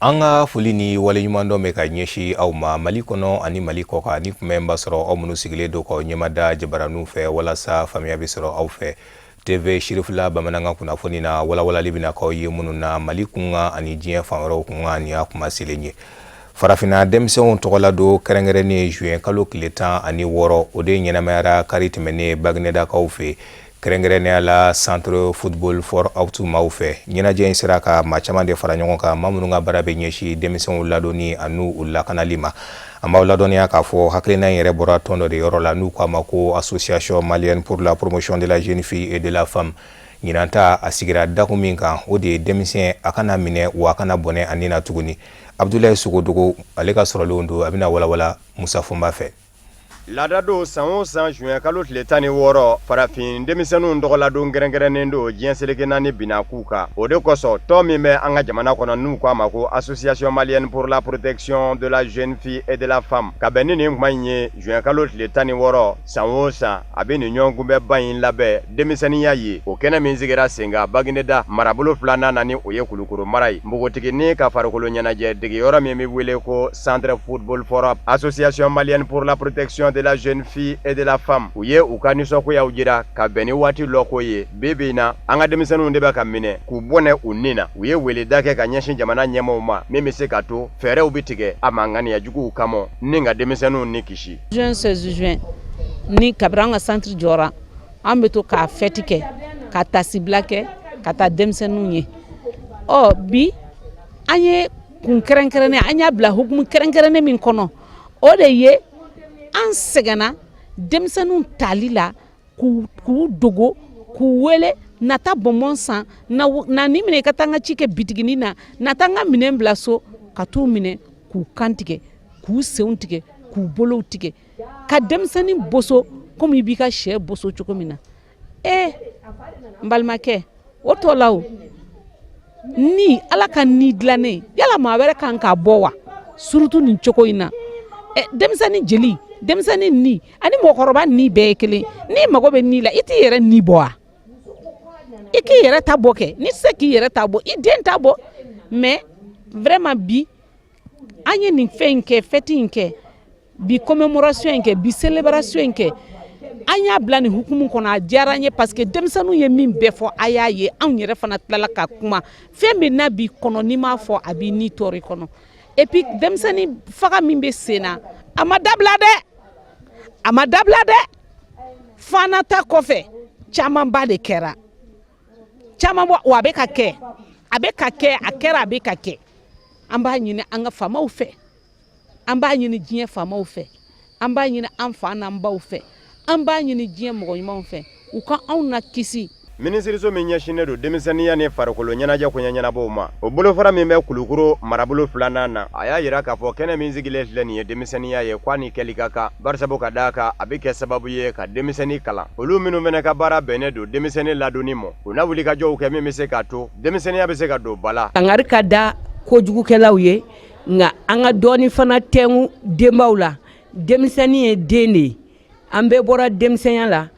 An ka foli ni waleɲumandɔn bɛ ka ɲɛsin aw ma Mali kɔnɔ ani Mali kɔkan. Ni kunbɛn b'a sɔrɔ aw minnu sigilen don k'aw ɲɛmada jabaraninw fɛ walasa faamuya bɛ sɔrɔ aw fɛ TV Sirifila bamanankan kunnafoni na, walawalali bɛna k'aw ye minnu na Mali kunkan ani diɲɛ fan wɛrɛw kunkan. Nin y'a kuma selen ye. Farafinna denmisɛnw tɔgɔla don kɛrɛnkɛrɛnnen juin kalo tile 16, o de ɲɛnamayara kari tɛmɛnen Baginedakaw fɛ, kɛrɛnkɛrɛnnenya la Centre Football for Out maaw fɛ. Ɲɛnajɛ in sera ka maa caman de fara ɲɔgɔn kan, maa minnu ka baara bɛ ɲɛsin denmisɛnw ladonni ani u lakanali ma. An b'aw ladɔnniya k'a fɔ hakilina in yɛrɛ bɔra tɔn dɔ de yɔrɔ la n'u k'a ma ko Association malienne pour la promotion de la jeune fille et de la femme. Ɲinan ta, a sigira dakun min kan, o de ye denmisɛn a kana minɛ wa a kana bɔnɛ a ni na tuguni. Abudulayi Sogodogo, ale ka sɔrɔlenw don, a bɛna walawala Musa Fɔnba fɛ. Laada don, san o san juin kalo tile 16, farafin denmisɛnninw tɔgɔladon kɛrɛnkɛrɛnnen don diɲɛ seleke naani binakun kan. O de kosɔn, tɔn min bɛ an ka jamana kɔnɔ n'u k'a ma ko Association malienne pour la protection de la jeune fille et de la femme, ka bɛn ni nin kuma in ye, juin kalo tile 16 san o san, a bɛ nin ɲɔgɔnkunbɛnba in labɛn denmisɛnninya ye. O kɛnɛ min sigira sen kan Bagineda marabolo filanan na, ni o ye Kulukoro mara ye, npogotiginin ka farikolo ɲɛnajɛ degeyɔrɔ min bɛ wele ko Centre Football for Association malienne pour la protection de la jeune fille et de la femme, u ye u ka nisɔngoyaw jira ka bɛn ni waati lɔko ye. Bi bi in na, an ka denmisɛnninw de bɛ ka minɛ k'u bɔnɛ u ni na. U ye weleda kɛ ka ɲɛsin jamana ɲɛmaaw ma min bɛ se ka to fɛɛrɛw bɛ tigɛ a ma ŋaniya juguw kama ni ka denmisɛnninw ni kisi. Juin 16 juin ni, kabini an ka centre jɔra, an bɛ to k'a fête kɛ, ka tasibila kɛ ka taa denmisɛnninw ye. Ɔ bi, an ye kun kɛrɛnkɛrɛnnen, an y'a bila hukumu kɛrɛnkɛrɛnnen min kɔnɔ, o de ye an sɛgɛnna denmisɛnninw tali la k'u dogo, k'u wele na taa bonbon san, na nin minɛ i ka taa n ka ci kɛ bitiginin na, na taa n ka minɛn bila so, ka t'u minɛ k'u kan tigɛ, k'u senw tigɛ, k'u bolow tigɛ, ka denmisɛnnin boso komi i b'i ka sɛ boso cogo min na. Ee, n balimakɛ, o tɔ la, o ni Ala ka ni dilannen, yala maa wɛrɛ kan k'a bɔ wa? Surtout nin cogo in na, denmisɛnnin jeli, denmisɛnnin ni ani mɔgɔkɔrɔba ni bɛɛ ye kelen. N'i mago bɛ ni la, i t'i yɛrɛ ni bɔ wa? I k'i yɛrɛ ta bɔ kɛ. N'i tɛ se k'i yɛrɛ ta bɔ, i den ta bɔ. Mais vraiment, bi an ye nin fɛn in kɛ, fête in kɛ bi, commémoration in kɛ bi, célébration in kɛ, an y'a bila nin hukumu kɔnɔ. A diyara an ye parce que denmisɛnninw ye min bɛɛ fɔ, a y'a ye, anw yɛrɛ fana tilala ka kuma. Fɛn min n'a b'i kɔnɔ, n'i m'a fɔ, a b'i ni tɔɔrɔ i kɔnɔ. Et puis denmisɛnnin faga min bɛ sen na, a ma dabila dɛ, a ma dabila dɛ. Fana ta kɔfɛ, camanba de kɛra, caman bɔ wa, a bɛ ka kɛ, a bɛ ka kɛ, a kɛra, a bɛ ka kɛ. An b'a ɲini an ka faamaw fɛ, an b'a ɲini diɲɛ faamaw fɛ, an b'a ɲini an fa n'an baw fɛ, an b'a ɲini diɲɛ mɔgɔ ɲumanw fɛ, u ka anw na kisi. Minisiriso min ɲɛsinnen don denmisɛnninya ni farikolo ɲɛnajɛ koɲɛ ɲɛnabɔw ma, o bolofara min bɛ Kulukoro marabolo filanan na, a y'a jira k'a fɔ kɛnɛ min sigilen filɛ nin ye denmisɛnninya ye, k'a ni kɛli ka kan, barisabu ka d'a kan a bɛ kɛ sababu ye ka denmisɛnnin kalan. Olu minnu fana ka baara bɛnnen don denmisɛnnin ladonni ma, u na wulikajɔw kɛ min bɛ se k'a to denmisɛnninya bɛ se ka don ba la. Kangari ka da kojugukɛlaw ye, nka an ka dɔɔni fana tɛnku denbaw la. Denmisɛnnin ye den de ye, an bɛɛ bɔra denmisɛnya la.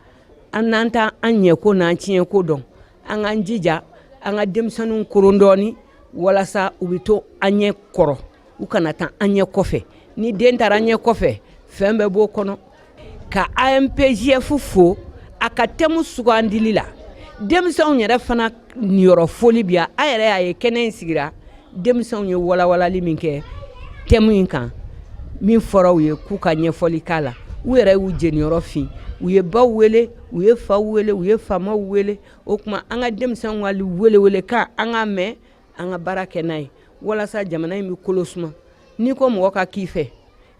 An n'an ta an ɲɛko n'an tiɲɛko dɔn. An k'an jija an ka denmisɛnninw koron dɔɔni walasa u bɛ to an ɲɛ kɔrɔ, u kana taa an ɲɛ kɔfɛ. Ni den taara an ɲɛ kɔfɛ, fɛn bɛɛ b'o kɔnɔ. Ka AMPJF fo a ka thème sugandili la. Denmisɛnw yɛrɛ fana niyɔrɔ foli bi yan. A yɛrɛ y'a ye, kɛnɛ in sigira, denmisɛnw ye walawalali min kɛ thème in kan, min fɔra u ye k'u ka ɲɛfɔli k'a la, u yɛrɛ y'u jeniyɔrɔ fin. U ye baw wele, u ye faw wele, u ye faamaw wele. O tuma, an ka denmisɛnw ka welewele kan, an k'a mɛn, an ka baara kɛ n'a ye walasa jamana in bɛ kolo suma. N'i ko mɔgɔ ka k'i fɛ,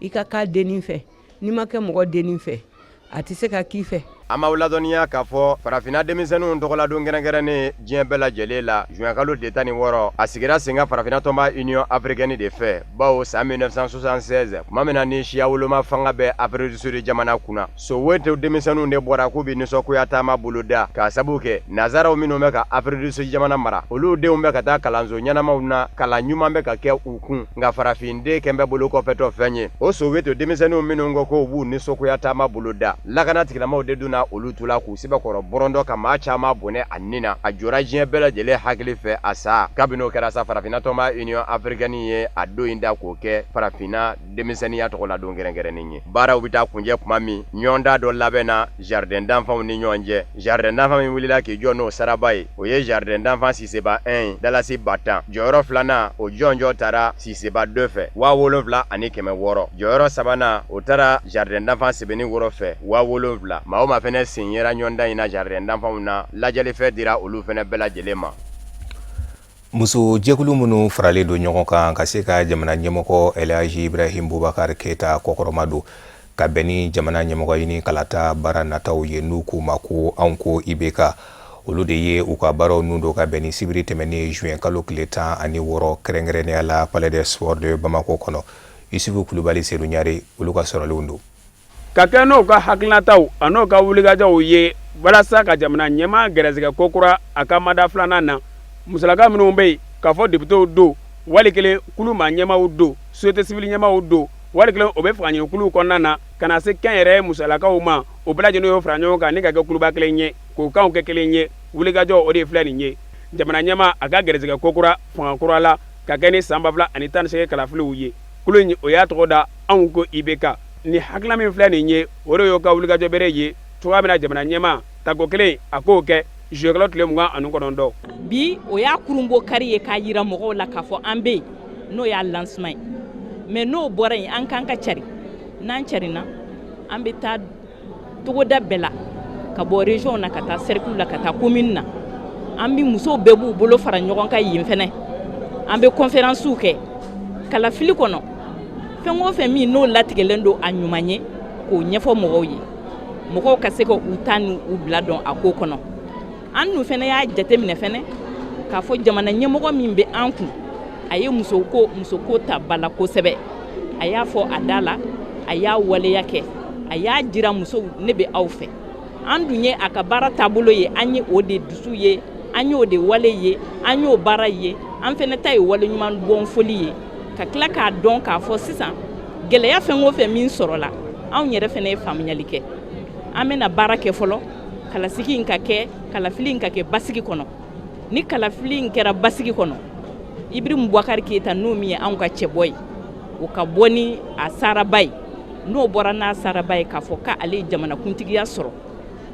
i ka k'a dennin fɛ. N'i ma kɛ mɔgɔ dennin fɛ, a tɛ se ka k'i fɛ. An b'aw ladɔnniya k'a fɔ farafinna denmisɛnninw tɔgɔladon kɛrɛnkɛrɛnnen diɲɛ bɛɛ lajɛlen la, juin kalo tile 16, a sigira sen kan farafinna tɔnba Union africaine de fɛ, bawo san 1976, tuma min na ni siya woloma fanga bɛ Afrique du Sud jamana kunna, Soweto denmisɛnninw de bɔra k'u bɛ nisɔngoya taama boloda k'a sabu kɛ nazaraw minnu bɛ ka Afrique du Sud jamana mara, olu denw bɛ ka taa kalanso ɲɛnamaw na, kalan ɲuman bɛ ka kɛ u kun, nka farafinden kɛn bɛ bolo kɔfɛtɔ fɛn ye. O Soweto denmisɛnninw minnu ko k'u b'u nisɔngoya taama boloda, lakana tigilamaaw de donna. na olu tula k'u sɛbɛkɔrɔ bɔrɔntɔ ka maa caman bɔnɛ a ni na. A jɔra diɲɛ bɛɛ lajɛlen hakili fɛ a sa. Kabini o kɛra sa, farafinna tɔnba Union africaine ye a don in da k'o kɛ farafinna denmisɛnninya tɔgɔladon kɛrɛnkɛrɛnnen ye. Baaraw bɛ taa kuncɛ tuma min, ɲɔgɔndan dɔ labɛnna jardin d'enfants ni ɲɔgɔn cɛ. Jardin d'enfants min wulila k'i jɔ n'o saraba ye, o ye jardin d'enfants Siseba 1 ye, dalasi 10 000. Jɔyɔrɔ filanan, o jɔnjɔn tara Siseba 2 fɛ, 7600. Jɔyɔrɔ sabanan, o tara jardin d'enfants Sebenikɔrɔ fɛ, 7000. Maa o maa fɛnɛ sen yera ɲɔgɔndan in na jardin d'enfants na, lajɛlifɛn dira olu fɛnɛ bɛɛ lajɛlen ma. Muso jɛkulu minnu faralen don ɲɔgɔn kan ka se ka jamana ɲɛmɔgɔ Elhaji Ibrahim Boubacar Keita kɔkɔrɔma don ka bɛn ni jamana ɲɛmɔgɔ ɲini kalata baara nataw ye, n'u k'u ma ko Anw ko IBK, olu de ye u ka baaraw nun don ka bɛn ni sibiri tɛmɛnen juin kalo tile 16, kɛrɛnkɛrɛnnenya la Palais des Sports de Bamako kɔnɔ. Yusufu Kulubali, Sedu Ɲare, olu ka sɔrɔlenw don. Ka kɛ n'o ka hakilinataw an'o ka wulikajɔw ye walasa ka jamana ɲɛmaa gɛrɛsɛgɛ kokura a ka manda filanan na, musolaka minnu bɛ yen k'a fɔ depitew don, wali kelen kulu maa ɲɛmaaw don, société civile ɲɛmaaw don, wali kelen o bɛ fangaɲini kuluw kɔnɔna na, ka na se kɛnyɛrɛye musolakaw ma, o bɛɛ lajɛlen y'o fara ɲɔgɔn kan ni ka kɛ kuluba kelen ye, k'o kanw kɛ kelen ye. Wulikajɔ o de filɛ nin ye, jamana ɲɛmaa a ka gɛrɛsɛgɛ kokura fanga kura la ka kɛ ni san 2018 kalafiliw ye. Kulu in, o y'a tɔgɔ da Anw ko IBK. Ni hakilina min filɛ nin ye, o de y'o ka wulikajɔ bere ye cogoya min na jamana ɲɛmaa tako kelen a k'o kɛ juillet kalo tile 29. Bi, o y'a kurunbon kari ye k'a yira mɔgɔw la k'a fɔ an bɛ yen, n'o y'a lancement ye. Mais n'o bɔra yen, an kan ka cari. N'an carina, an bɛ taa togoda bɛɛ la, ka bɔ région na ka taa cercle la, ka taa commune na. An bɛ musow bɛɛ b'u bolo fara ɲɔgɔn kan yen fɛnɛ. An bɛ conférence kɛ kalafili kɔnɔ, fɛn o fɛn min n'o latigɛlen don a ɲuman ye, k'o ɲɛfɔ mɔgɔw ye, mɔgɔw ka se ka u ta ni u bila dɔn a ko kɔnɔ. An dun fɛnɛ y'a jateminɛ fɛnɛ k'a fɔ jamana ɲɛmɔgɔ min bɛ an kun, a ye musoko ta ba la kosɛbɛ. A y'a fɔ a da la, a y'a waleya kɛ, a y'a jira musow ne bɛ aw fɛ. An dun ye a ka baara taabolo ye, an ye o de dusu ye, an y'o de wale ye, an y'o baara ye. An fɛnɛ ta ye wale ɲuman dɔn foli ye, ka tila k'a dɔn k'a fɔ sisan gɛlɛya fɛn o fɛn min sɔrɔla, anw yɛrɛ fɛnɛ ye faamuyali kɛ. An bɛna baara kɛ fɔlɔ, kalasigi in ka kɛ, kalafili in ka kɛ basigi kɔnɔ. Ni kalafili in kɛra basigi kɔnɔ, Ibrahim Boubacar Keita, n'o min ye anw ka cɛbɔ ye, o ka bɔ ni a saraba ye. N'o bɔra n'a saraba ye k'a fɔ k'ale ye jamanakuntigiya sɔrɔ,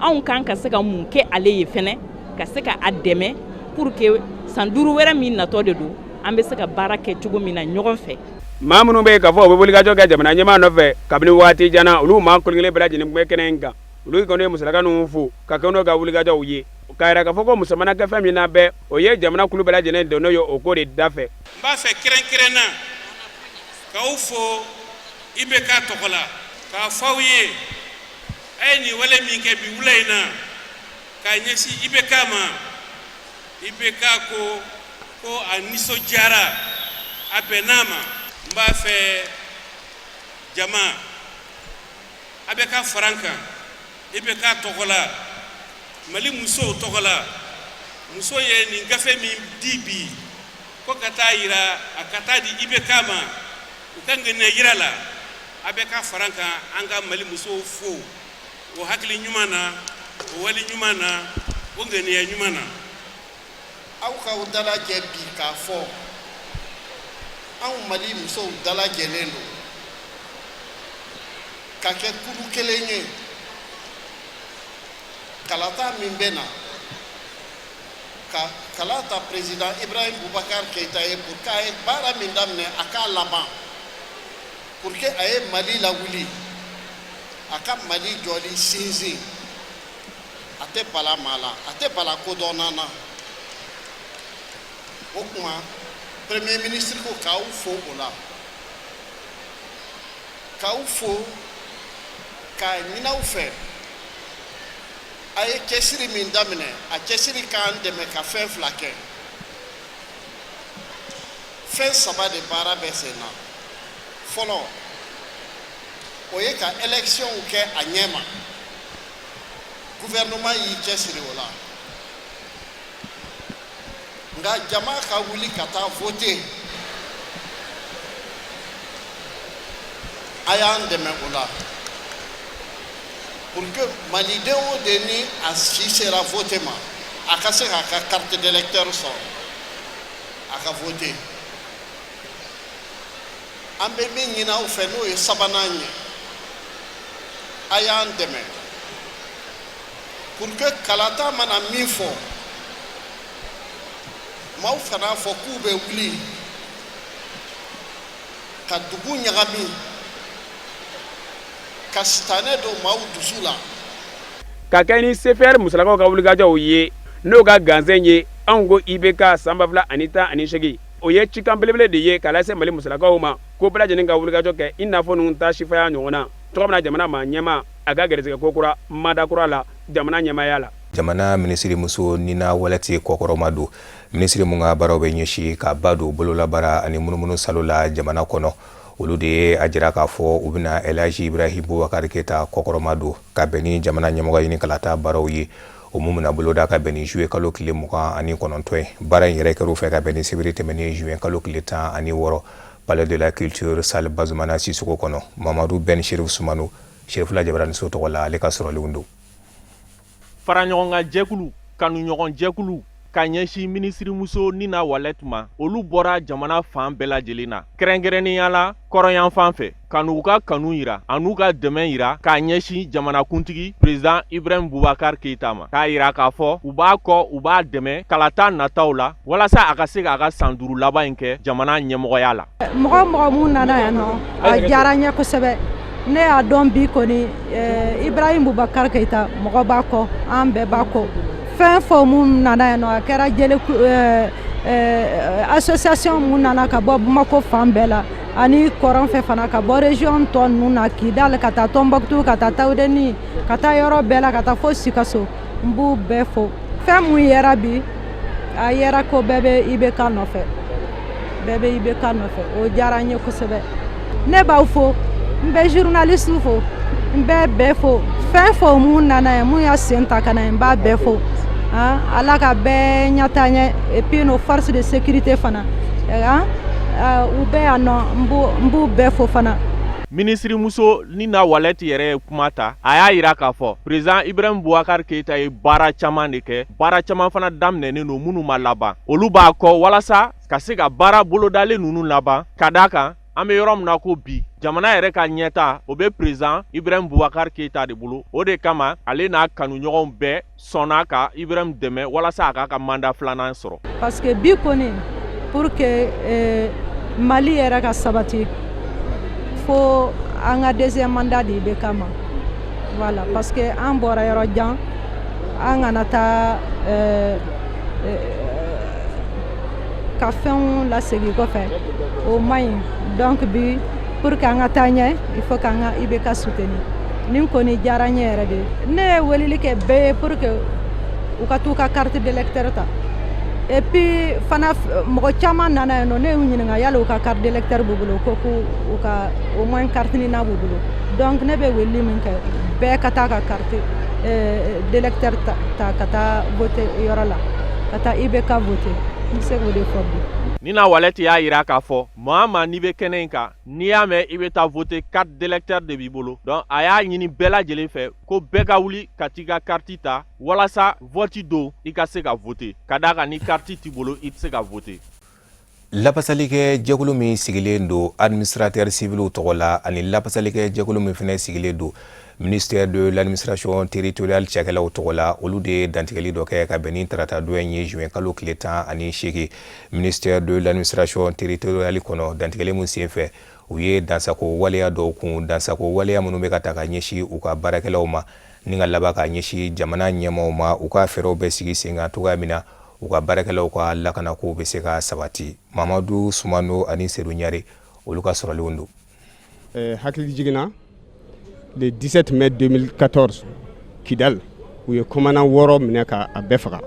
anw kan ka se ka mun kɛ ale ye fɛnɛ, ka se ka a dɛmɛ pour que san 5 wɛrɛ min natɔ de don, an bɛ se ka baara kɛ cogo min na ɲɔgɔn fɛ. Maa minnu bɛ yen k'a fɔ u bɛ wulikajɔ kɛ jamana ɲɛmaa nɔfɛ kabini waati jan na, olu maa kelen kelen bɛɛ lajɛlen tun bɛ kɛnɛ in kan. Olu kɔni ye musolaka ninnu fo ka kɛ n'o ka wulikajɔw ye, k'a yira k'a fɔ ko muso mana kɛ fɛn min na bɛɛ, o ye jamana kulu bɛɛ lajɛlen don n'o ye o ko de da fɛ. N b'a fɛ kɛrɛnkɛrɛn na k'aw fo IBK tɔgɔ la, k'a fɔ aw ye a ye nin wale min kɛ bi wula in na k'a ɲɛsin IBK ma. IBK ko ko a nisɔndiyara, a bɛnn'a ma. N b'a fɛ jama a bɛ ka fara n kan IBK tɔgɔ la, Mali musow tɔgɔ la. Muso ye nin gafe min di bi ko ka taa yira, a ka taa di IBK ma u ka ŋaniya yira la, a bɛ ka fara n kan, an ka Mali musow fo o hakili ɲuman na, o wale ɲuman na, o ŋaniya ɲuman na. Aw k'aw dalajɛ bi k'a fɔ anw Mali musow dalajɛlen don ka kɛ kulu kelen ye kalata min bɛ na ka kala ta président Ibrahim Boubacar Keita ye, pour que a ye baara min daminɛ, a k'a laban, pour que a ye Mali lawuli, a ka Mali jɔli sinsin. A tɛ bala maa la, a tɛ bala kodɔnna na. O tuma, premier ministre ko k'aw fo o la, k'aw fo k'a ɲini aw fɛ, a ye cɛsiri min daminɛ, a cɛsiri k'an dɛmɛ ka fɛn fila kɛ. Fɛn saba de baara bɛ sen na. Fɔlɔ, o ye ka électionw kɛ a ɲɛ ma. Gouvernement y'i cɛsiri o la, nka jama ka wuli ka taa voter, a y'an dɛmɛ o la. Pour que maliden o den ni a si sera vote ma, a ka se k'a ka carte d'électeur sɔrɔ, a ka vote. An bɛ min ɲini aw fɛ, n'o ye sabanan ye, a y'an dɛmɛ pour que kalata mana min fɔ, maaw kana fɔ k'u bɛ wuli ka dugu ɲagami, ka sitanɛ don maaw dusu la. Ka kɛ ni CFR musolakaw ka wulikajɔw ye, n'o ka gansen ye anw ko IBK san 2018, o ye cikan belebele de ye k'a lase Mali musolakaw ma, ko bɛɛ lajɛlen ka wulikajɔ kɛ i n'a fɔ ninnu ta sifaya ɲɔgɔn na cogo min na jamana maa ɲɛmaa a ka gɛrɛsɛgɛ ko kura manda kura la jamana ɲɛmaaya la. Jamana minisirimuso Nina Walɛti kɔkɔrɔmadon, minisiri mun ka baaraw bɛ ɲɛsin ka ba don bololabaara ani munumunu salo la jamana kɔnɔ, olu de ye a jira k'a fɔ u bɛna Elhaji Ibrahim Boubacar Keita kɔkɔrɔmadon ka bɛn ni jamana ɲɛmɔgɔ ɲini kalata baaraw ye, o mun bɛna boloda ka bɛn ni juillet kalo tile 29 ye. Baara in yɛrɛ kɛr'u fɛ ka bɛn ni sibiri tɛmɛnen juin kalo tile 16, Palais de la Culture, salle Bazumana Sisoko kɔnɔ. Mamadu Ben Sherif Sumano, Sherifula Jabaraniso tɔgɔ la, ale ka sɔrɔlenw don. Faraɲɔgɔnkan jɛkulu, kanuɲɔgɔn jɛkulu ka ɲɛsin minisirimuso Nina Walɛti ma, olu bɔra jamana fan bɛɛ lajɛlen na, kɛrɛnkɛrɛnnenya la kɔrɔnyanfan fɛ, ka n'u ka kanu yira an'u ka dɛmɛ yira k'a ɲɛsin jamanakuntigi président Ibrahim Boubacar Keita ma, k'a yira k'a fɔ u b'a kɔ, u b'a dɛmɛ kalata nataw la walasa a ka se k'a ka san 5 laban in kɛ jamana ɲɛmɔgɔya la. Mɔgɔ mɔgɔ mun nana yan nɔ, a diyara n ye kosɛbɛ. Ne y'a dɔn bi kɔni, Ibrahim Boubacar Keita, mɔgɔ b'a kɔ, an bɛɛ b'a kɔ. Fɛn fɔ mun nana yan nɔ, a kɛra jeli association mun nana ka bɔ Bamako fan bɛɛ la ani kɔrɔn fɛ fana, ka bɔ région tɔ ninnu na, Kidal ka taa Tombouctou, ka taa Tawudeni, ka taa yɔrɔ bɛɛ la, ka taa fo Sikaso, n b'u bɛɛ fo. Fɛn mun yɛra bi, a yɛra ko bɛɛ bɛ IBK nɔfɛ, bɛɛ bɛ IBK nɔfɛ, o diyara n ye kosɛbɛ. Ne b'aw fo, n bɛ journaliste fo, n bɛ bɛɛ fo. Fɛn fɔ mun nana yan, mun y'a sen ta ka na yan, n b'a bɛɛ fo. Ala ka bɛɛ ɲɛta ɲɛ. Et puis nos forces de sécurité fana, u bɛɛ yan nɔ, n b'u bɛɛ fo fana. Minisirimuso Nina Walɛti yɛrɛ ye kuma ta. A y'a yira k'a fɔ président Ibrahim Boubacar Keita ye baara caman de kɛ, baara caman fana daminɛnen don minnu ma laban. Olu b'a kɔ walasa ka se ka baara bolodalen ninnu laban, ka d'a kan an bɛ yɔrɔ min na ko bi, jamana yɛrɛ ka ɲɛta, o bɛ président Ibrahim Boubacar Keita de bolo. O de kama ale n'a kanuɲɔgɔnw bɛɛ sɔnna ka Ibrahim dɛmɛ walasa a k'a ka mandat filanan sɔrɔ. Parce que bi kɔni, pour que Mali yɛrɛ ka sabati, fo an ka deuxième mandat di IBK ma. Voilà, parce que an bɔra yɔrɔ jan, an kana taa ka fɛnw lasegin kɔfɛ, o man ɲi. Donc bi, pour que an ka taa ɲɛ, il faut k'an ka IBK soutenir. Nin kɔni diyara n ye yɛrɛ de. Ne ye weleli kɛ bɛɛ ye pour que u ka t'u ka carte d'électeur ta. Et puis fana, mɔgɔ caman nana yan nɔ, ne y'u ɲininka yala u ka carte d'électeur b'u bolo, ko k'u ka au moins carte NINA b'u bolo. Donc ne bɛ weleli min kɛ, bɛɛ ka taa ka carte d'électeur ta, ka taa voter yɔrɔ la, ka taa IBK voter. N bɛ se k'o de fɔ bi. Nina Walɛti y'a yira k'a fɔ maa maa n'i bɛ kɛnɛ in kan, n'i y'a mɛn i bɛ taa voter, carte d'électeur de b'i bolo. Donc a y'a ɲini bɛɛ lajɛlen fɛ ko bɛɛ ka wuli ka t'i ka carte ta walasa vote don i ka se ka voter, ka d'a kan ni carte t'i bolo, i tɛ se ka voter. Lapasalikɛ jɛkulu min sigilen don administrateur civil tɔgɔ la ani lapasalikɛ jɛkulu min fana sigilen don ministère de l'Administration territoriale cakɛlaw tɔgɔ la, olu de ye dantigɛli dɔ kɛ ka bɛn ni tarata don in ye, juin kalo tile 18, ministère de l'Administration territoriale kɔnɔ. Dantigɛli min senfɛ, u ye dansako waleya dɔw kun, dansako waleya minnu bɛ ka ta ka ɲɛsin u ka baarakɛlaw ma, ni ka laban ka ɲɛsin jamana ɲɛmaaw ma, u ka fɛɛrɛw bɛ sigi sen kan cogoya min na u ka baarakɛlaw ka lakanako bɛ se ka sabati. Mamadu Sumano ani Sedu Ɲare, olu ka sɔrɔlenw don. Hakili jiginna, le 17 mai 2014, Kidal, u ye commandant wɔɔrɔ minɛ ka a bɛɛ faga.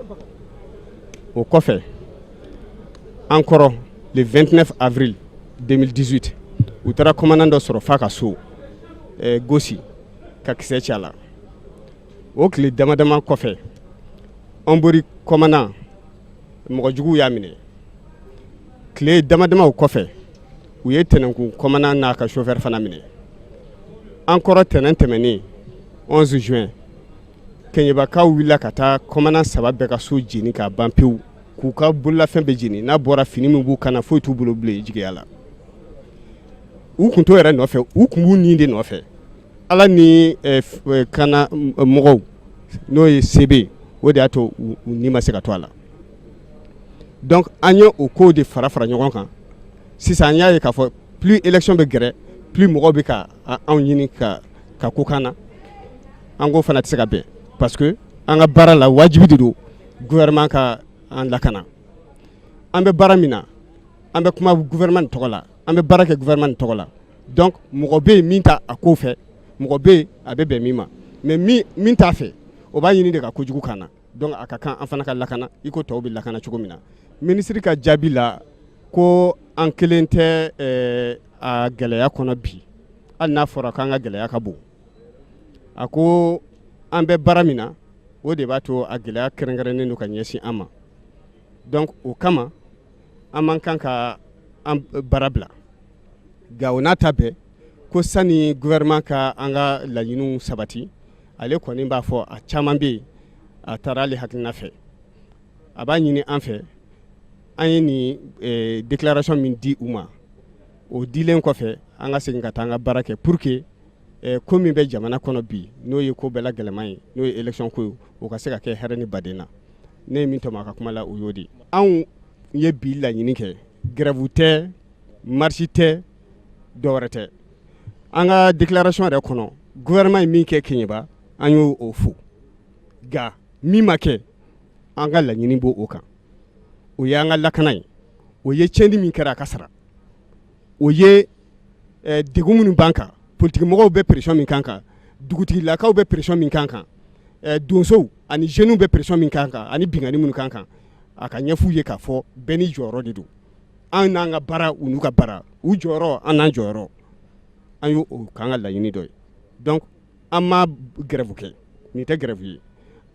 O kɔfɛ encore, le 29 avril 2018, u taara commandant dɔ sɔrɔ f'a ka so gosi ka kisɛ ci a la. O tile dama dama kɔfɛ, Hombori commandant, mɔgɔjuguw y'a minɛ. Tile dama dama o kɔfɛ, u ye Tɛnɛnkun commandant n'a ka chauffeur fana minɛ. Encore tɛnɛn tɛmɛnen. 11 juin, Kɛɲɛbakaw wulila ka taa commandant saba bɛɛ ka so jeni k'a ban pewu, k'u ka bololafɛn bɛɛ jeni. N'a bɔra fini min b'u kan na, foyi t'u bolo bilen jigiya la. U kun t'o yɛrɛ nɔfɛ, u kun b'u nin de nɔfɛ. Ala ni kana mɔgɔw, n'o ye CB, o de y'a to u ni ma se ka to a la. Donc an ye o kow de fara fara ɲɔgɔn kan. Sisan an y'a ye k'a fɔ plus élection bɛ gɛrɛ, plus mɔgɔw bɛ ka anw ɲini ka ko kan na. An ko fana tɛ se ka bɛn, parce que an ka baara la, wajibi de don gouvernement ka an lakana. An bɛ baara min na, an bɛ kuma gouvernement tɔgɔ la, an bɛ baara kɛ gouvernement tɔgɔ la. Donc mɔgɔ bɛ yen min t'a a ko fɛ, mɔgɔ bɛ yen a bɛ bɛn min ma, mais min t'a fɛ, o b'a ɲini de ka kojugu kan na. Donc a ka kan an fana ka lakana i ko tɔw bɛ lakana cogo min na. Minisiri ka jaabi la ko an kelen tɛ a gɛlɛya kɔnɔ bi, hali n'a fɔra k'an ka gɛlɛya ka bon. A ko an bɛ baara min na, o de b'a to a gɛlɛya kɛrɛnkɛrɛnnen don ka ɲɛsin an ma. Donc o kama an man kan ka an baara bila. Nka o n'a ta bɛɛ, ko sani gouvernement ka an ka laɲiniw sabati, ale kɔni b'a fɔ a caman bɛ yen a taara ale hakilina fɛ. A b'a ɲini an fɛ, an ye nin déclaration min di u ma, o dilen kɔfɛ, an ka segin ka taa an ka baara kɛ pour que ko min bɛ jamana kɔnɔ bi, n'o ye ko bɛɛ la gɛlɛman ye, n'o ye élection ko ye, o ka se ka kɛ hɛrɛ ni baden na. Ne ye min tɔmɔ a ka kuma la, o y'o de ye. Anw ye bi laɲini kɛ, grève tɛ, marche tɛ, dɔwɛrɛ tɛ. An ka déclaration yɛrɛ kɔnɔ, gouvernement ye min kɛ Keɲeba, an y'o o fo. Nka min ma kɛ, an ka laɲini b'o o kan. O ye an ka lakana ye, o ye tiɲɛni min kɛra a ka sara, o ye degun minnu b'an kan, politikimɔgɔw bɛ pression min kan kan, dugutigilakaw bɛ pression min kan kan, donsow ani jeunes bɛ pression min kan kan, ani binkanni minnu kan kan, a ka ɲɛf'u ye k'a fɔ bɛɛ n'i jɔyɔrɔ de don. An n'an ka baara, u n'u ka baara, u jɔyɔrɔ, an n'an jɔyɔrɔ, an y'o k'an ka laɲini dɔ ye. Donc an ma grève kɛ, nin tɛ grève ye,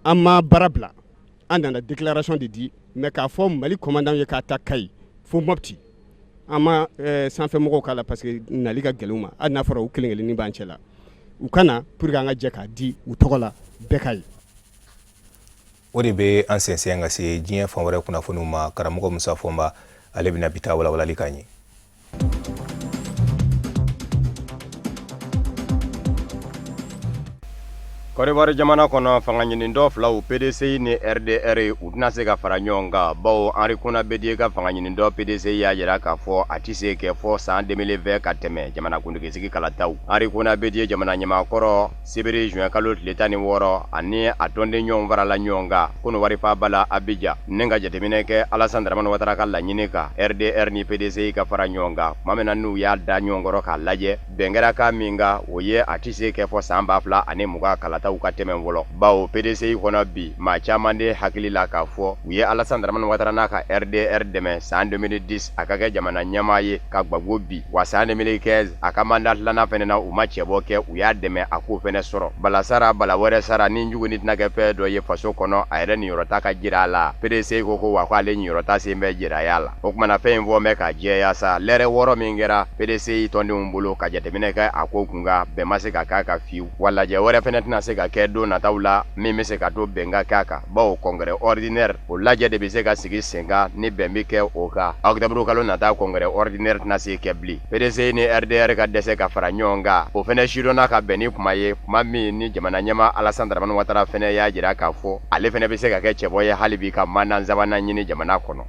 an ma baara bila, an nana déclaration de di. Mais k'a fɔ Mali commandant ye k'a ta Kayi fo Mopti, an ma sanfɛmɔgɔw k'a la, parce que nali ka gɛlɛn u ma. Hali n'a fɔra u kelen kelennin b'an cɛ la, u ka na pour que an ka jɛ k'a di u tɔgɔ la, bɛɛ ka ye. O de bɛ an sɛnsɛn ka se diɲɛ fan wɛrɛ kunnafoniw ma. Karamɔgɔ Musa Fɔnba, ale bɛna bi ta walawalali k'an ye. Kɔdiwari jamana kɔnɔ, fanga ɲinitɔn filaw PDCI ni RDR, u tɛna se ka fara ɲɔgɔn kan, bawo Henri Konan Bédié ka fanga ɲinitɔn PDCI y'a jira k'a fɔ a tɛ se kɛ fɔ san 2020 ka tɛmɛ jamanakuntigisigi kalataw. Henri Konan Bédié, jamana ɲɛmaa kɔrɔ, sibiri juin kalo tile 16, ani a tɔnden ɲɔgɔn farala ɲɔgɔn kan Kɔdiwari faaba la Abijan, ni ka jateminɛ kɛ Alassane Dramane Ouattara ka laɲini kan RDR ni PDCI ka fara ɲɔgɔn kan. Tuma min na n'u y'a da ɲɔgɔn kɔrɔ k'a lajɛ, bɛn kɛra kan min kan, o ye a tɛ se kɛ fɔ san 2020 kalataw ka tɛmɛ fɔlɔ, bawo PDCI kɔnɔ bi, maa caman de hakili la k'a fɔ u ye Alassane Dramane Ouattara n'a ka RDR dɛmɛ san 2010 a ka kɛ jamana ɲɛmaa ye ka gbago bi wa san 2015 a ka mandat filanan fɛnɛ na, u ma cɛbɔ kɛ, u y'a dɛmɛ a k'o fɛnɛ sɔrɔ. Bala sara bala wɛrɛ sara ni jugu tɛna kɛ fɛn dɔ ye faso kɔnɔ, a yɛrɛ niyɔrɔta ka jira a la. PDCI ko wa ko ale niyɔrɔta sen bɛ jiraya la. O kumana fɛn in fɔ bɛ ka jɛya sa, lɛrɛ 6 min kɛra PDCI tɔndenw bolo ka jateminɛ kɛ a ko kun kan, bɛn ma se ka k'a kan fiyewu, wa lajɛ wɛrɛ fɛnɛ tɛna se ka kɛ don nataw la min bɛ se ka to bɛn ka k'a kan, bawo congrès ordinaire, o lajɛ de bɛ se ka sigi sen kan ni bɛn bɛ kɛ o kan. Octobre kalo nata congrès ordinaire tɛna se kɛ bilen. PDCI ni RDR ka dɛsɛ ka fara ɲɔgɔn kan, o fɛnɛ sidɔnna ka bɛn ni kuma ye, kuma min ni jamana ɲɛmaa Alassane Dramane Ouattara fɛnɛ y'a jira k'a fɔ ale fɛnɛ bɛ se ka kɛ cɛbɔ ye hali bi ka mandat sabanan ɲini jamana kɔnɔ.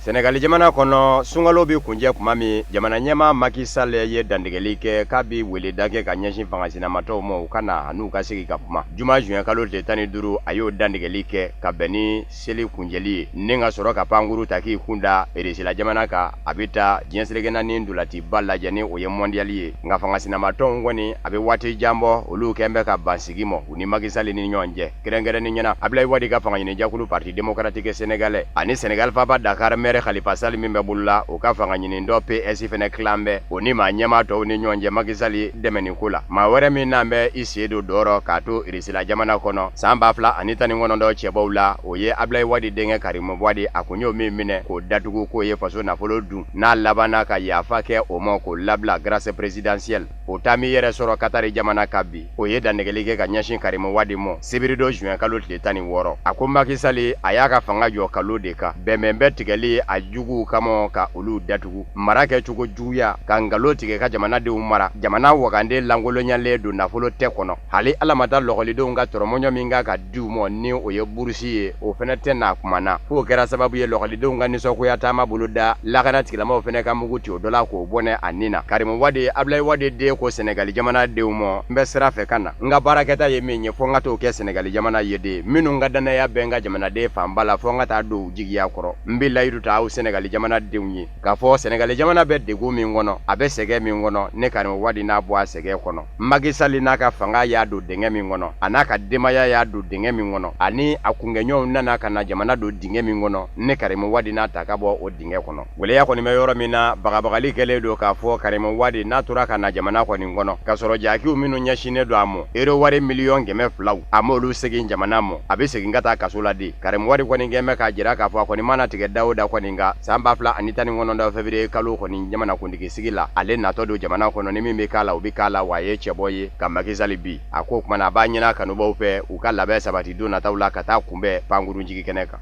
Senegali jamana kɔnɔ, sunkalo bɛ kuncɛ tuma min, jamana ɲɛmaa Macky Sall ye dantigɛli kɛ k'a bɛ weleda kɛ ka ɲɛsin fanga sinamatɔw ma, u ka na n'u ka sigi ka kuma. Juma juin kalo tile 15, a y'o dantigɛli kɛ ka bɛn ni seli kuncɛli ye, ni ka sɔrɔ ka pankuru ta k'i kun da Erisila jamana kan, a bɛ taa diɲɛ seleke naani ntolaciba lajɛ ni o ye mondial ye. Nka fanga sinamatɔnw kɔni, a bɛ waati jan bɔ, olu kɛn bɛ ka ban sigi ma u ni Macky Sall ni ɲɔgɔn cɛ. Kɛrɛnkɛrɛnnenya na, Abdoulaye Wade ka fanga ɲini jakulu Parti démocratique sénégalais ani Senegal faaba Dakar maire maire Khalifa Sall min bɛ bolola, o ka fanga ɲinitɔn PS fɛnɛ tilan bɛ o ni maa ɲɛmaa tɔw ni ɲɔgɔn cɛ Macky Sall dɛmɛni ko la. Maa wɛrɛ min n'an bɛ i sen don dɔrɔ k'a to Irisila jamana kɔnɔ san 2019 cɛbɔw la, o ye Ablaye Wade denkɛ Karimu Wade. A kun y'o min minɛ k'o datugu k'o ye faso nafolo dun, n'a labanna ka yafa kɛ o ma k'o labila grâce présidentielle, o taa min yɛrɛ sɔrɔ Katari jamana kan bi, o ye dantigɛli kɛ ka ɲɛsin Karimu Wade ma sibiridon juin kalo tile 16. A ko Macky Sall a y'a ka fanga jɔ kalo de kan, bɛnbɛnbɛn tigɛli a juguw kama ka olu datugu, mara kɛcogo juguya, ka nkalon tigɛ ka jamanadenw mara, jamana wagande lankolonyalen don, nafolo tɛ kɔnɔ, hali ala ma taa lɔkɔlidenw ka tɔrɔmɔɲɔ min kan ka di u ma ni o ye burusi ye, o fɛnɛ tɛ na kuma na, f'o kɛra sababu ye lɔkɔlidenw ka nisɔngoya taama bolo da lakana tigilamaw fɛnɛ ka mugu ci o dɔ la k'o bɔnɛ a ni na. Karimu Wade, Ablaye Wade den, ko Senegali jamana denw ma, n bɛ sira fɛ ka na, n ka baarakɛta ye min ye, fo n ka t'o kɛ Senegali jamana ye de, minnu ka dannaya bɛ n ka jamanaden fanba la, fo n ka taa don u jigiya kɔrɔ. N bɛ layidu ta aw Senegali jamana denw ye k'a fɔ Senegali jamana bɛ degun min kɔnɔ, a bɛ sɛgɛn min kɔnɔ, ne Karimu Wade n'a bɔ a sɛgɛn kɔnɔ. Macky Sall n'a ka fanga y'a don dingɛ min kɔnɔ, a n'a ka denbaya y'a don dingɛ min kɔnɔ, ani a kunkɛɲɔgɔnw nana ka na jamana don dingɛ min kɔnɔ, ne Karimu Wade n'a ta ka bɔ o dingɛ kɔnɔ. Gwɛlɛya kɔni bɛ yɔrɔ min na, bagabagali kɛlen don k'a fɔ Karimu Wade n'a tora ka na jamana kɔni kɔnɔ, k'a sɔrɔ jakiw minnu ɲɛsinnen don a ma, euro wari 200 miliyɔn, a m'olu segin jamana ma, a bɛ segin ka taa kaso la de. Karimu Wade kɔni kɛn bɛ k'a jira k'a fɔ a kɔni mana tigɛ da o da kɔni kan, san 2019 février kalo kɔni jamanakuntigi sigi la, ale natɔ don jamana kɔnɔ, ni min bɛ k'a la, o bɛ k'a la, wa a ye cɛbɔ ye ka Macky Sall bi. A ko o tuma na a b'a ɲini a kanubaw fɛ u ka labɛn sabati don nataw la ka taa kunbɛn pankurunjigi kɛnɛ kan.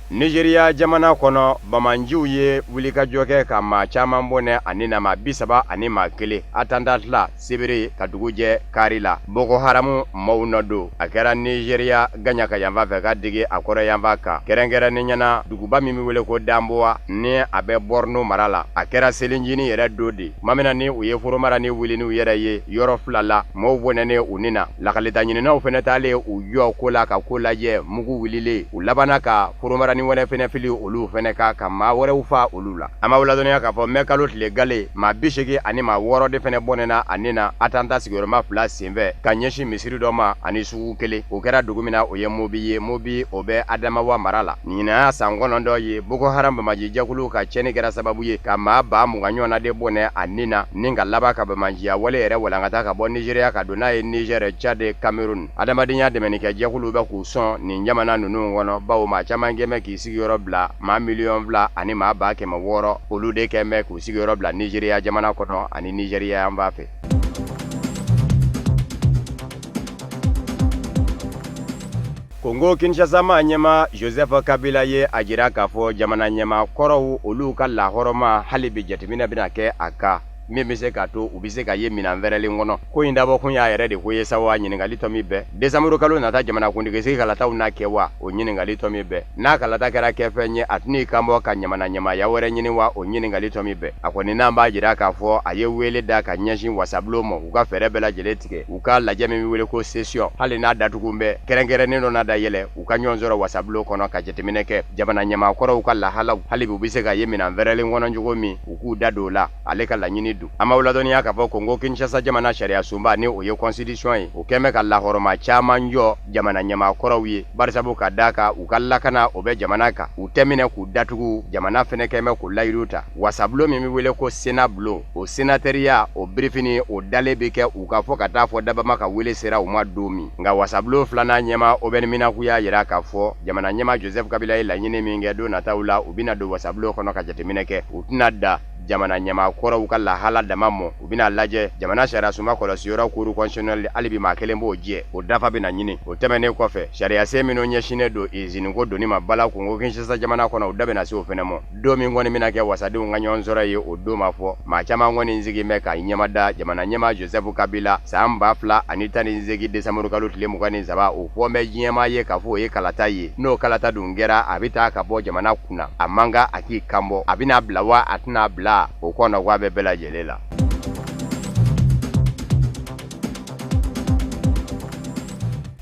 Nigeria jamana kɔnɔ, banbaanciw ye wulikajɔ kɛ ka maa caman bɔnɛ a ni na, maa 31 attentat la sibiri ka dugu jɛ kari la. Boko Haram maaw nɔ don. A kɛra Nigeria gaɲaka yanfan fɛ ka digi a kɔrɔn yanfan kan, kɛrɛnkɛrɛnnenya na duguba min bɛ wele ko Damboa, ni a bɛ Borno mara la. A kɛra selicinin yɛrɛ don de tuma min na ni u ye foromarani wuli n'u yɛrɛ ye yɔrɔ fila la, maaw bɔnɛnen u ni na. Lakalita ɲininaw fɛnɛ taalen u jɔ ko la ka ko lajɛ, mugu wulilen, u labanna ka foromarani wɛrɛ fɛnɛ fili olu fɛnɛ kan ka maa wɛrɛw fa olu la. An b'aw ladɔnniya k'a fɔ mɛ kalo tile gale, maa 86 de fɛnɛ bɔnɛna a ni na attentat sigiyɔrɔma fila senfɛ ka ɲɛsin misiri dɔ ma ani sugu kelen. O kɛra dugu min na, o ye Mobi ye. Mobi, o bɛ Adamawa mara la. Ɲinan y'a san 9 ye Boko Haram banbaanci jɛkulu ka tiɲɛni kɛra sababu ye ka maa 20,000 ɲɔgɔnna de bɔnɛ a ni na, ni ka laban ka banbaanciya wale yɛrɛ walankata ka bɔ Nizeriya ka don n'a ye Nizɛri, Cad, Cameroun. Adamadenya dɛmɛnikɛ jɛkuluw bɛ k'u sɔn nin jamana ninnu kɔnɔ, bawo maa caman kɛn bɛ k'i sigiyɔrɔ bila, maa 2,600,000, olu de kɛn bɛ k'u sigiyɔrɔ bila Nizeriya jamana kɔnɔ ani Nizeriya yanfan fɛ. Kongo Kinshasa maa ɲɛmaa Joseph Kabila ye a jira k'a fɔ jamana ɲɛmaa kɔrɔw olu ka lahɔrɔma hali bi jateminɛ bɛna kɛ a kan, min bɛ se k'a to u bɛ se ka ye minɛn fɛrɛlen kɔnɔ. Ko in dabɔkun y'a yɛrɛ de ko ye sa wa? Ɲininkali tɔ min bɛɛ, desanburu kalo nata jamanakuntigi sigi kalataw na kɛ wa? O ɲininkali tɔ min bɛɛ, n'a kalata kɛra kɛfɛn ye, a tɛn'i kanbɔ ka jamana ɲɛmaaya wɛrɛ ɲini wa? O ɲininkali tɔ min bɛɛ, a kɔni n'an b'a jira k'a fɔ a ye wele da ka ɲɛsin wasabulon ma, u ka fɛɛrɛ bɛɛ lajɛlen tigɛ, u ka lajɛ min bɛ wele ko session, hali n'a datugu bɛ, kɛrɛnkɛrɛnnen dɔ na dayɛlɛ, u ka ɲɔgɔn sɔrɔ wasabulon kɔnɔ ka jateminɛ kɛ jamana ɲɛmaa kɔrɔw ka lahalaw, hali bi u bɛ se ka ye minɛn fɛrɛlen kɔnɔ cogo min, u k'u da don o la. Ale ka laɲini don. An b'aw ladɔnniya k'a fɔ Kongo Kinshasa jamana sariya sunba, ni o ye constitution ye, o kɛn bɛ ka lahɔrɔma caman jɔ jamana ɲɛmaa kɔrɔw ye, barisabu ka d'a kan u ka lakana o bɛ jamana kan, u tɛ minɛ k'u datugu, jamana fɛnɛ kɛn bɛ k'o layidu ta. Wasabulon min bɛ wele ko Sénat bulon, o senatɛriya o birifini o dalen bɛ kɛ u kan fo ka taa fɔ dabama ka wele sera u ma don min. Nka wasabulon filanan ɲɛmaa Aubin Minaku y'a jira k'a fɔ jamana ɲɛmaa Joseph Kabila ye laɲini min kɛ, don nataw la u bɛna don wasabulon kɔnɔ ka jateminɛ kɛ. U tɛna da jamana ɲɛmaa kɔrɔw ka lahala dama mɔ, u bɛna lajɛ jamana sariyasunba kɔlɔsiyɔrɔ cour constitutionnelle, hali bi maa kelen b'o jɛ, o dafa bɛna ɲini. O tɛmɛnen kɔfɛ, sariyasen minnu ɲɛsinnen don iziniko donni ma bala Kongo Kinshasa jamana kɔnɔ, u da bɛna se o fɛnɛ mɔ. Don min kɔni bɛna kɛ wasadenw ka ɲɔgɔn sɔrɔ ye, o don ma fɔ. Maa caman kɔni sigi bɛ ka ɲɛmada jamana ɲɛmaa Joseph Kabila san 2018 desanburu kalo tile 23, o fɔ bɛ diɲɛmaa ye k'a fɔ o ye kalata ye. N'o kalata dun kɛra, a bɛ taa ka bɔ jamana kunna, a man kan a k'i kanbɔ. A bɛna bila wa a tɛna bila, o kɔnɔ a bɛ bɛɛ lajɛlen la.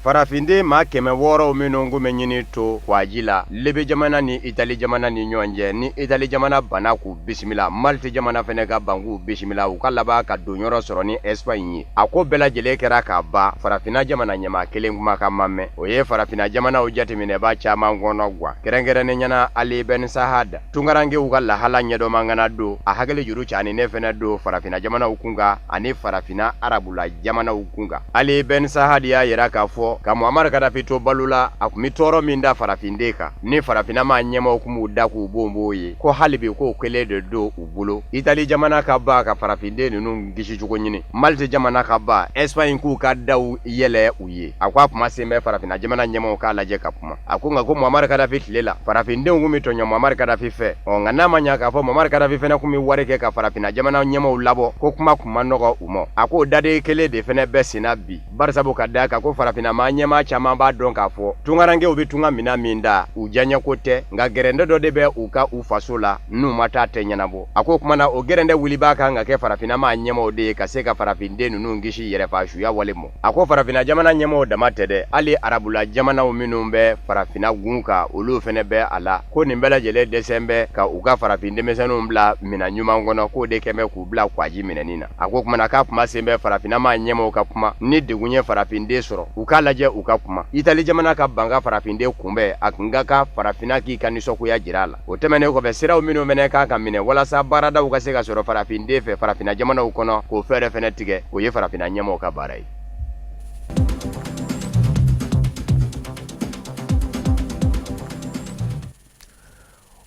Farafinden maa 600 minnu kun bɛ ɲini to kwaji la Libi jamana ni Itali jamana ni ɲɔgɔn cɛ, ni Itali jamana banna k'u bisimila, Malte jamana fɛnɛ ka ban k'u bisimila, u ka laban ka donyɔrɔ sɔrɔ ni Espagne ye. A ko bɛɛ lajɛlen kɛra ka ban, farafinna jamana ɲɛmaa kelen kumakan ma mɛn. O ye farafinna jamanaw jateminɛba caman kɔnɔ gwan, kɛrɛnkɛrɛnnenya na Ali Ben Sahad. Tunkarankew ka lahala ɲɛdɔnma ŋana don, a hakili juru caninen fɛnɛ don farafinna jamanaw kun kan ani farafinna arabula jamanaw kun kan. Ali Ben Sahad y'a yira k'a fɔ ka Muammar Kadafi to balo la, a kun bɛ tɔɔrɔ min da farafinden kan, ni farafinna maa ɲɛmaaw kun b'u da k'u bonbon ye, ko hali bi k'o kelen de don u bolo. Itali jamana ka ban ka farafinden ninnu kisicogo ɲini, Malte jamana ka ban, Espagne k'u ka daw yɛlɛ u ye. A ko a kuma sen bɛ farafinna jamana ɲɛmaaw k'a lajɛ ka kuma. A ko nka ko Muammar Kadafi tile la, farafindenw kun bɛ tɔɲɔ Muammar Kadafi fɛ. Ɔ nka n'a ma ɲa k'a fɔ Muammar Kadafi fɛnɛ kun bɛ wari kɛ ka farafinna jamana ɲɛmaaw labɔ, ko kuma kun man nɔgɔ u ma. A k'o daden kelen de fɛnɛ bɛ senna bi, barisabu ka d'a kan ko farafinna maa ɲɛmaa caman b'a dɔn k'a fɔ tunkarankew bɛ tunga minɛn min da, u diyaɲɛko tɛ, nka gɛrɛndɛ dɔ de bɛ u ka u faso la, n'u ma taa tɛ ɲɛnabɔ. A ko o kuma na, o gɛrɛndɛ wulibaa kan ka kɛ farafinna maa ɲɛmaaw de ye ka se ka farafinden ninnu kisi yɛrɛfaasuya wale ma. A ko farafinna jamana ɲɛmaaw dama tɛ dɛ, hali arabula jamanaw minnu bɛ farafinna gun kan, olu fɛnɛ bɛ a la. Ko nin bɛɛ lajɛlen dɛsɛ bɛ ka u ka farafin denmisɛnninw bila minɛn ɲuman kɔnɔ, k'o de kɛn bɛ k'u bila kwaji minɛni na. A ko kuma na k'a kuma sen bɛ farafinna maa ɲɛmaaw ka kuma, ni degun ye farafinden sɔrɔ, u k'a lajɛ u ka kuma. Itali jamana ka ban ka farafinden kunbɛn, a kun ka kan farafinna k'i ka nisɔngoya jira a la. O tɛmɛnen kɔfɛ, siraw minnu fɛnɛ kan ka minɛ walasa baaradaw ka se ka sɔrɔ farafinden fɛ farafinna jamanaw kɔnɔ, k'o fɛɛrɛ fɛnɛ tigɛ, o ye farafinna ɲɛmaaw ka baara ye.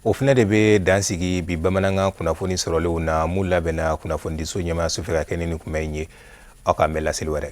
O fana de bɛ dan sigi bi bamanankan kunnafoni sɔrɔlenw na, mun labɛnna kunnafonidiso ɲɛmaayaso fɛ ka kɛ ni nin kunbɛn in ye. Aw k'an bɛn laseli wɛrɛ.